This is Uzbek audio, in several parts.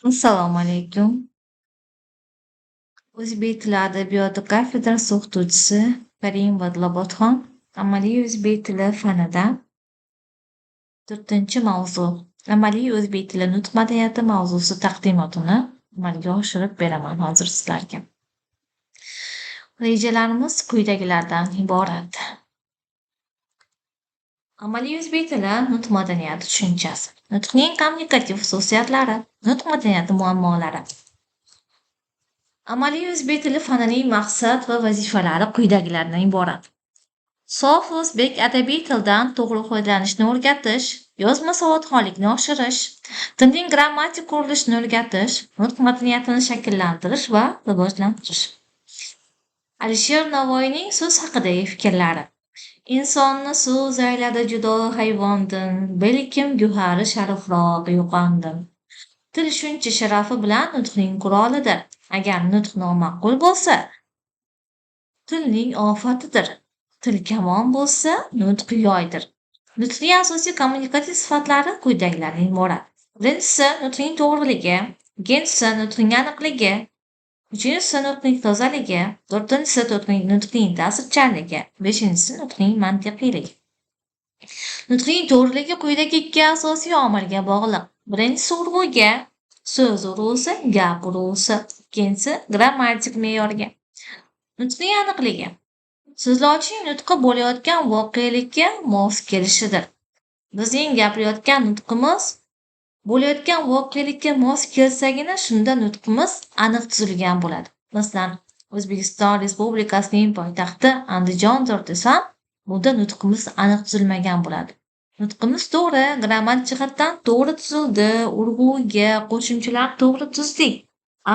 Assalomu alaykum. O'zbek tili adabiyoti kafedrasi o'qituvchisi Karimova Dilobodxon amaliy o'zbek tili fanidan to'rtinchi mavzu amaliy o'zbek tili nutq madaniyati mavzusi taqdimotini amalga oshirib beraman hozir sizlarga. Rejalarimiz quyidagilardan iborat. Amaliy o'zbek tili nutq madaniyati tushunchasi. Nutqning kommunikativ xususiyatlari, nutq madaniyati muammolari. Amaliy o'zbek tili fanining maqsad va vazifalari quyidagilardan iborat. Sof o'zbek adabiy tildan to'g'ri foydalanishni o'rgatish, yozma savodxonlikni oshirish, tilning grammatik qurilishini o'rgatish, nutq madaniyatini shakllantirish va rivojlantirish. Alisher Navoiyning so'z haqidagi fikrlari. Insonni so'z ayladi judo hayvondan, balkim gavhari sharifroq yo'qondin. Til shuncha sharafi bilan nutqning qurolidir. Agar nutq noma'qul bo'lsa, tilning ofatidir. Til kamon bo'lsa, nutq yoydir. Nutqning asosiy kommunikativ sifatlari quyidagilardan iborat. Birinchisi nutqning to'g'riligi, ikkinchisi nutqning aniqligi, uchinchisi nutqning tozaligi, to'rtinchisi nutqning ta'sirchanligi, beshinchisi nutqning mantiqiyligi. Nutqning to'g'riligi quyidagi ikki asosiy omilga bog'liq. Birinchisi urg'uga, so'z urg'usi, gap urg'usi, ikkinchisi grammatik me'yorga. Nutqning aniqligi so'zlovchining nutqi bo'layotgan voqelikka mos kelishidir. Bizning gapirayotgan nutqimiz bo'layotgan voqelikka mos kelsagina, shunda nutqimiz aniq tuzilgan bo'ladi. Masalan, O'zbekiston Respublikasining poytaxti Andijondir desam, bunda nutqimiz aniq tuzilmagan bo'ladi. Nutqimiz to'g'ri, grammatik jihatdan to'g'ri tuzildi, urg'uga, qo'shimchalar to'g'ri tuzdik.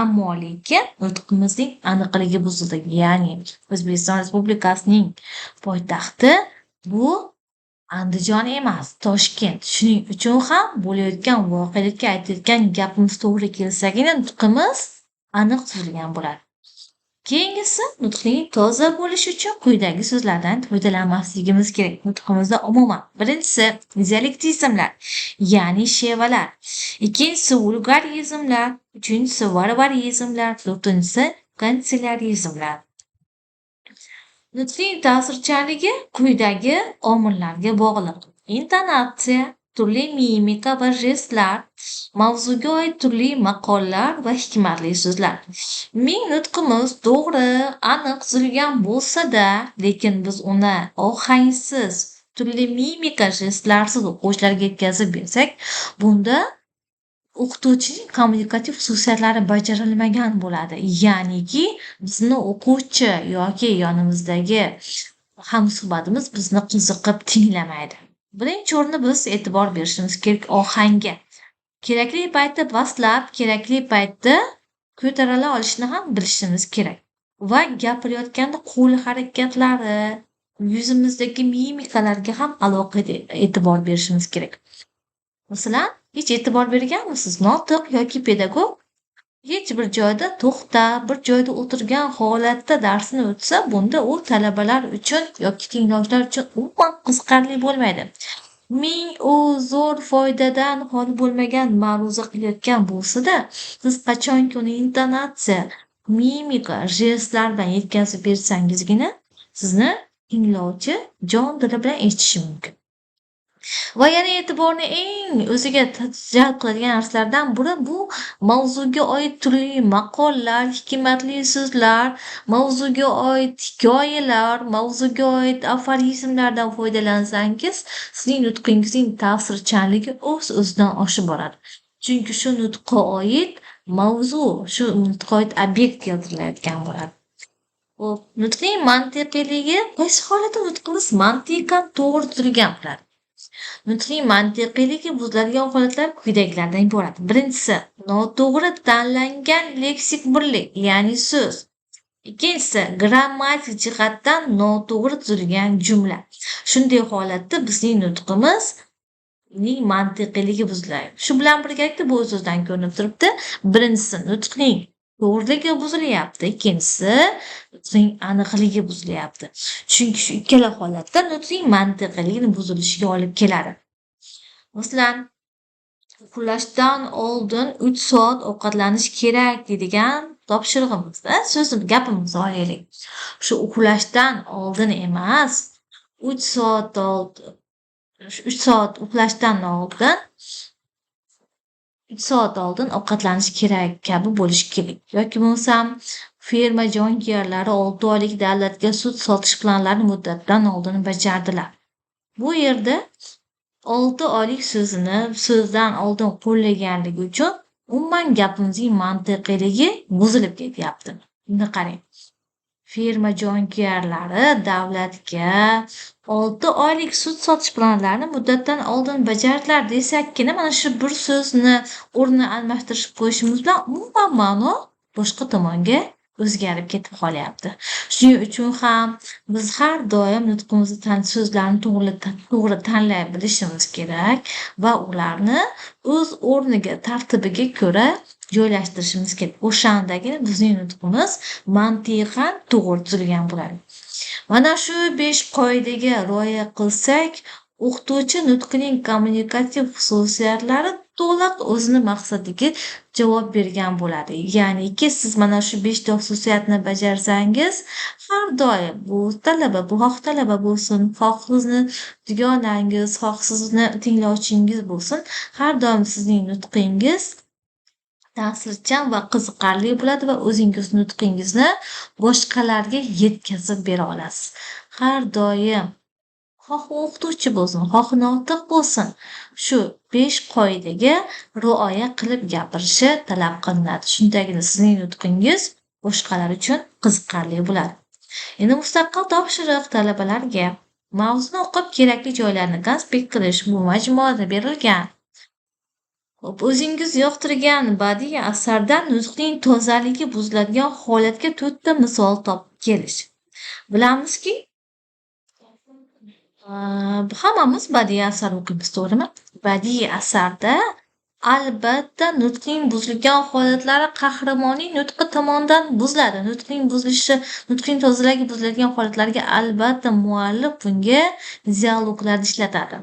Ammo lekin nutqimizning aniqligi buzildi. Ya'ni O'zbekiston Respublikasining poytaxti bu Andijon emas, Toshkent. Shuning uchun ham bo'layotgan voqelikka aytayotgan gapimiz to'g'ri kelsagina, nutqimiz aniq tuzilgan bo'ladi. Keyingisi, nutqning toza bo'lishi uchun quyidagi so'zlardan foydalanmasligimiz kerak nutqimizda umuman. Birinchisi dialektizmlar, ya'ni shevalar. Ikkinchisi vulgarizmlar, uchinchisi varvarizmlar, to'rtinchisi kantselyarizmlar. Nutqning ta'sirchanligi quyidagi omillarga bog'liq. Intonatsiya, turli mimika va jestlar, mavzuga oid turli maqollar va hikmatli so'zlar. Ming nutqimiz to'g'ri, aniq tuzilgan bo'lsa-da, lekin biz uni ohangsiz, turli mimika, jestlarsiz o'quvchilarga yetkazib bersak, bunda o'qituvchining kommunikativ xususiyatlari bajarilmagan bo'ladi. Ya'niki bizni o'quvchi yoki yonimizdagi hamsuhbatimiz bizni qiziqib tinglamaydi. Birinchi o'rinda biz e'tibor berishimiz kerak ohangga. Kerakli paytda pastlab, kerakli paytda ko'tarila olishni ham bilishimiz kerak. Va gapirayotganda qo'l harakatlari, yuzimizdagi mimikalarga ham alohida e'tibor berishimiz kerak. Masalan, hech e'tibor berganmisiz? Notiq yoki pedagog hech bir joyda to'xtab, bir joyda o'tirgan holatda darsini o'tsa, bunda u talabalar uchun yoki tinglovchilar uchun umuman qiziqarli bo'lmaydi. Ming u zo'r foydadan xoli bo'lmagan ma'ruza qilayotgan bo'lsa-da, siz qachonki uni intonatsiya, mimika, jestlar bilan yetkazib bersangizgina, sizni tinglovchi jon dili bilan eshitishi mumkin. Va yana e'tiborni eng o'ziga jalb qiladigan narsalardan biri bu mavzuga oid turli maqollar, hikmatli so'zlar, mavzuga oid hikoyalar, mavzuga oid aforizmlardan foydalansangiz, sizning nutqingizning ta'sirchanligi o'z-o'zidan oshib boradi. Chunki shu nutqqa oid mavzu, shu nutqqa oid obyekt keltirilayotgan bo'ladi. Xo'p, nutqning mantiqiyligi qaysi holatda nutqimiz mantiqan to'g'ri tuzilgan bo'ladi? Nutqning mantiqiyligi buziladigan holatlar quyidagilardan iborat. Birinchisi, noto'g'ri tanlangan leksik birlik, ya'ni so'z. Ikkinchisi, grammatik jihatdan noto'g'ri tuzilgan jumla. Shunday holatda bizning nutqimizning mantiqiyligi buziladi. Shu bilan birgalikda bu so'zdan ko'rinib turibdi. Birinchisi, nutqning to'g'riligi buzilyapti. Ikkinchisi, nutqning aniqligi buzilyapti. Chunki shu ikkala holatda nutqning mantiqiyligini buzilishiga olib keladi. Masalan, Uxlashdan oldin 3 soat ovqatlanish kerak deydigan topshirig'imizda so'zim gapimizni olaylik. Shu uxlashdan oldin emas, 3 soat oldin, 3 soat uxlashdan oldin, 3 soat oldin ovqatlanish kerak kabi bo'lishi kerak. Yoki bo'lmasam, ferma jonkuyarlari 6 oylik davlatga sut sotish planlarini muddatidan oldin bajardilar. Bu yerda 6 oylik so'zini so'zdan oldin qo'llaganligi uchun umuman gapimizning mantiqiyligi buzilib ketyapti. Buni qarang. Ferma jonkuyarlari davlatga 6 oylik sut sotish planlarini muddatidan oldin bajardilar desakkina, mana shu bir so'zni o'rnini almashtirib qo'yishimiz bilan umuman ma'no boshqa tomonga o'zgarib ketib qolyapti. Shuning uchun ham biz har doim nutqimizni so'zlarni to'g'ri tanlay bilishimiz kerak va ularni o'z o'rniga, tartibiga ko'ra joylashtirishimiz kerak. O'shandagina bizning nutqimiz mantiqan to'g'ri tuzilgan bo'ladi. Mana shu 5 qoidaga rioya qilsak, o'qituvchi nutqining kommunikativ xususiyatlari to'liq o'zini maqsadiga javob bergan bo'ladi. Ya'niki siz mana shu 5 ta xususiyatni bajarsangiz, har doim bu talaba, bu xoh talaba bo'lsin, xoh sizni dugonangiz, xoh sizni tinglovchingiz bo'lsin, har doim sizning nutqingiz ta'sirchan va qiziqarli bo'ladi va o'zingiz nutqingizni boshqalarga yetkazib bera olasiz. Har doim xoh o'qituvchi bo'lsin, xoh notiq bo'lsin, shu 5 qoidaga rioya qilib gapirishi talab qilinadi. Shundagina sizning nutqingiz boshqalar uchun qiziqarli bo'ladi. Endi mustaqil topshiriq talabalarga: mavzuni o'qib, kerakli joylarni konspekt qilish, bu majmuada berilgan. Xo'p, o'zingiz yoqtirgan badiiy asardan nutqning tozaligi buziladigan holatga 4 ta misol topib kelish. Bilamizki, hammamiz badiiy asar o'qiymiz, to'g'rimi? Badiiy asarda albatta nutqning buzilgan holatlari qahramonning nutqi tomonidan buziladi. Nutqning buzilishi, nutqning tozaligi buziladigan holatlarga albatta muallif bunga dialoglarni ishlatadi.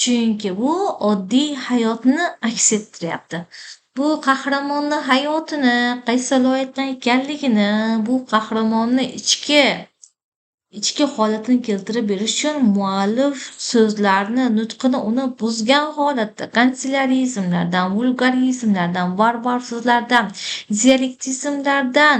Chunki bu oddiy hayotni aks ettiryapti. Bu qahramonni hayotini, qaysi viloyatdan ekanligini, bu qahramonni ichki holatini keltirib berish uchun muallif so'zlarni, nutqini uni buzgan holatda kantselyarizmlardan, vulgarizmlardan, varvar so'zlardan, dialektizmlardan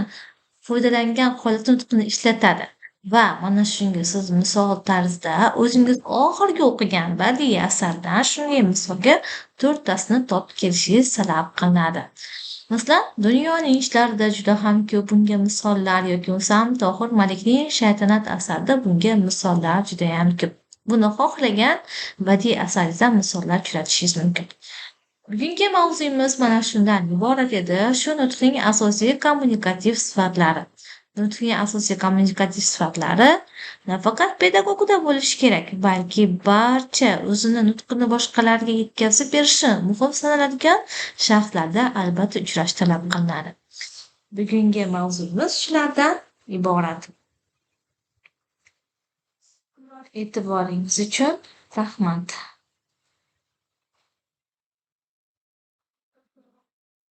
foydalangan holatda nutqini ishlatadi. Va mana shunga siz misol tarzida o'zingiz oxirgi o'qigan badiiy asardan shunga misolga 4 tasini topib kelishingiz talab qilinadi. Masalan, Dunyoning ishlarida juda ham ko'p bunga misollar yoki bo'lmasam Tohir Malikning Shaytanat asarida bunga misollar judayam ko'p. Buni xohlagan badiiy asaringizdan misollar uchratishingiz mumkin. Bugungi mavzuyimiz mana shundan iborat edi. Shu nutqning asosiy kommunikativ sifatlari. Nutqning asosiy kommunikativ sifatlari nafaqat pedagogda bo'lishi kerak, balki barcha o'zini nutqini boshqalarga yetkazib berishi muhim sanaladigan shaxslarda albatta uchrash talab qilinadi. Bugungi mavzuyimiz shulardan iborat. E'tiboringiz uchun rahmat.